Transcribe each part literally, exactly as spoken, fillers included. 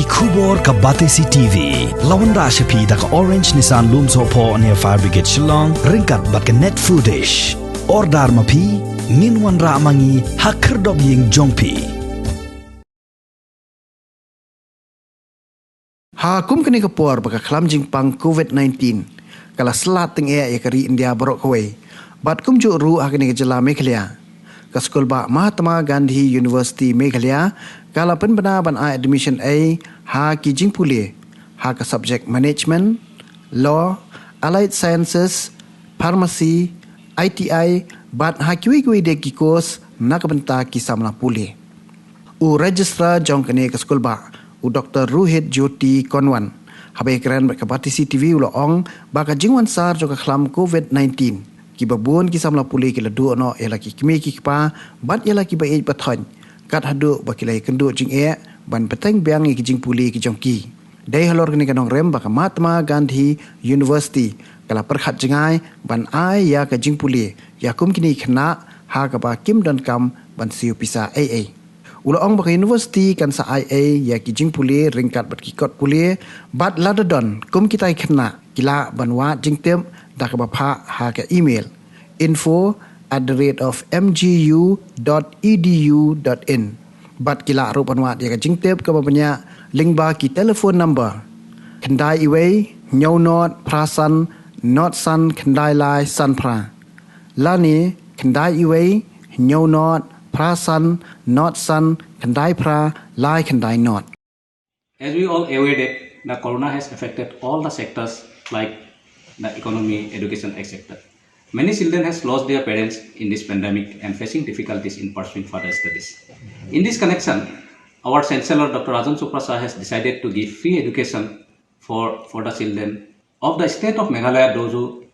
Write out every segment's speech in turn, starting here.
Khubor ka Batesi T V. La wanrah sha phi da ka Orange Nissan Lumsohphoh near Fire Brigade Shillong, ryngkat bad ka Net Foodish. Order ma phi, ngin wanrah ma ngi ha khyrdop ïing jong phi. Ha kum kane ka por ba ka khlam jingpang COVID nineteen ka la slat tyngeh ïa ka ri India baroh kawei, bad kumjuh ruh ha kane ka jylla Meghalaya, ka skulbah Mahatma Gandhi University Meghalaya ka la pynbna ban ai admission ei ha ki jingpule ha ka subject Management, Law, Allied Sciences, Pharmacy, I T I, bad ha kiwei kiwei de ki course na ka bynta ki samla pule. U Registrar jong kane ka skulbah, u Doctor Rohit Jyoti Konwan, haba ïakren bad ka Batesi T V, u la ong ba ka jingwan sar jong ka khlam COVID nineteen, kiba bun ki samla pule ki la duh noh ïa la ki kmie ki kpa bad ïa la kiba ïeit ba thoiñ, kat haduh ba ki la ïakynduh jingeh ban bteng biang ïa ki jingpule ki jong ki. Dei halor kane ka nongrim ba ka Mahatma Gandhi University ka la pyrkhat jngai ban ai ïa ka jingpule ïa kum kine ki khynnah ha kaba kim donkam ban siew pisa ei ei. U la ong ba ka university kan sa ai ei ïa ki jingpule ryngkat bad ki kot pule, bad lada don kum kita ki khynnah ki lah ban wad jingtip da kaba phah ha ka email info at the rate of M G U dot E D U dot in. Bad ki lah ruh ban wad ïa ka jingtip kaba bniah lyngba ki telephone number: khyndai wei hynñiew not phra san not san khyndai lai san phra, lane khyndai wei hynñiew not phra san not san khyndai phra lai khyndai not. As we all aware that the corona has affected all the sectors like the economy, education, et cetera. Many children has lost their parents in this pandemic and facing difficulties in pursuing further studies. In this connection, our Chancellor Doctor Rajan Chopra sir has decided to give free education for, for the children of the state of Meghalaya, those who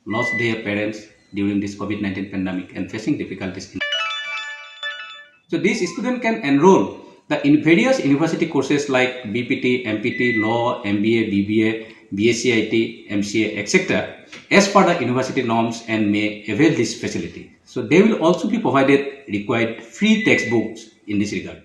lost their parents during this COVID nineteen pandemic and facing difficulties in. So these students can enroll the in various university courses like B P T, M P T, Law, M B A, B B A, B S C I T, M C A, et cetera, as per the university norms and may avail this facility. So they will also be provided required free textbooks in this regard.